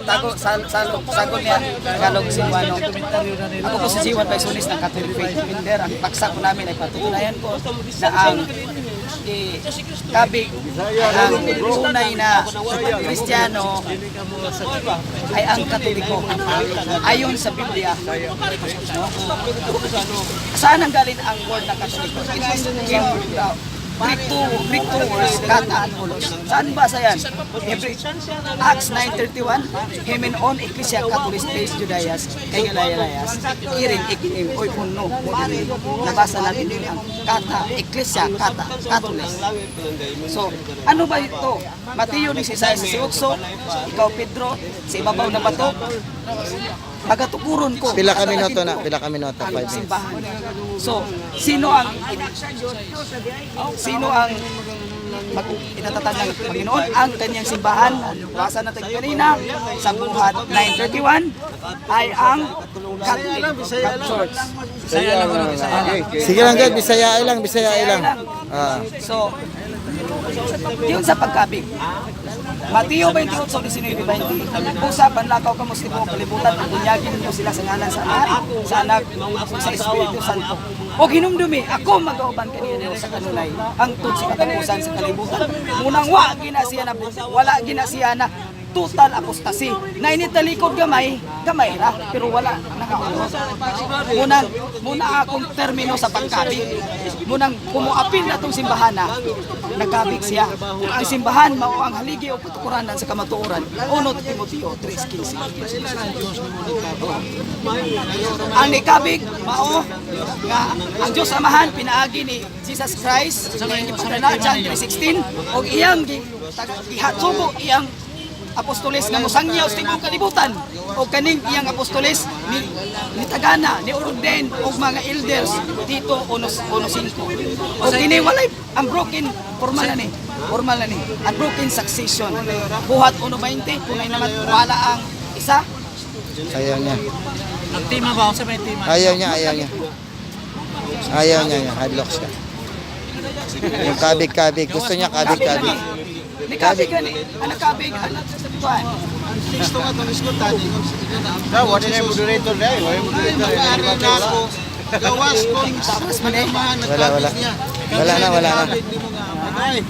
Tago, sal, sagol niya, Tagalog, Cebuano. Ako po si Jiwan Paisunis ng Catholic Faith Defender. Ang paksa ko namin ay patutunayan ko na ang kabig, ang tunay na Kristiyano ay ang Katoliko. Ayon sa Biblia. No? Saan ang galing ang word na Katoliko? It is came Greek two words, kata and ulos. Saan ba sa yan? Acts 9:31, Hemen on Ecclesia Catholis Teis Judaias, kay Galileas, iring ikinim, oy puno, mo. Nabasa natin din ang kata, Ecclesia, kata, Catholis. So, ano ba ito? Mateo 16:18, ikaw Pedro, sa ibabaw na bato, pagatukuron ko. Pila ka minuto na, ko pila ka minuto, ang 5 minutes. Simbahan. So, sino ang mag inatatag ng Panginoon? Ang kanyang simbahan, basa natin kanina sa Buhat 9:31, ay ang Catholic Church. Sige lang, God, Bisaya lang, Bisaya lang. Ah. So, yun sa pagkabig. Mateo 28:19-20, Usapan lakaw kamo sa tibuok kalibutan ug bunyagin ninyo sila sa ngalan sa Amahan, sa Anak, ug sa Espiritu Santo. Og hinumdumi, ako magauban kaninyo sa kanunay hangtod sa katapusan sa kalibutan. Munang wa gina siya na wala gina siya na total apostasy. Na initalikod gamay, gamay ra, pero wala nakaunod. Munang, muna akong termino sa pagkabig. Munang kumuapil na itong simbahan na, nagkabig siya. Kung ang simbahan mao ang haligi o katukuranan sa kamatuoran, 1 Timoteo 3:15. Ang nikabig mao nga ang Dios Amahan pinaagi ni Jesus Christ nga gipadala John 3:16 og iyang gihatsugo iyang apostoles nga mosangyaw sa tibuok kalibutan, og kaning iyang apostoles ni nitagana ni ordain og mga elders dito 1:1:5. Og kini walay unbroken, formal na ni, formal na ni unbroken succession. Buhat 1:20, kung ay naman wala ang isa. Ayaw niya. Ang tema ba? Sa may tema? Ayaw niya, ayaw niya. Ayaw niya, niya. Hadlock siya. Yung kabig-kabig. Gusto niya kabig-kabig. Ni kabig gani anak kabig anak kuan. Wala na yung moderator dahil. Wala yung moderator. Gawas kung Tapos man eh. Wala, wala. Wala na, wala na. Ay.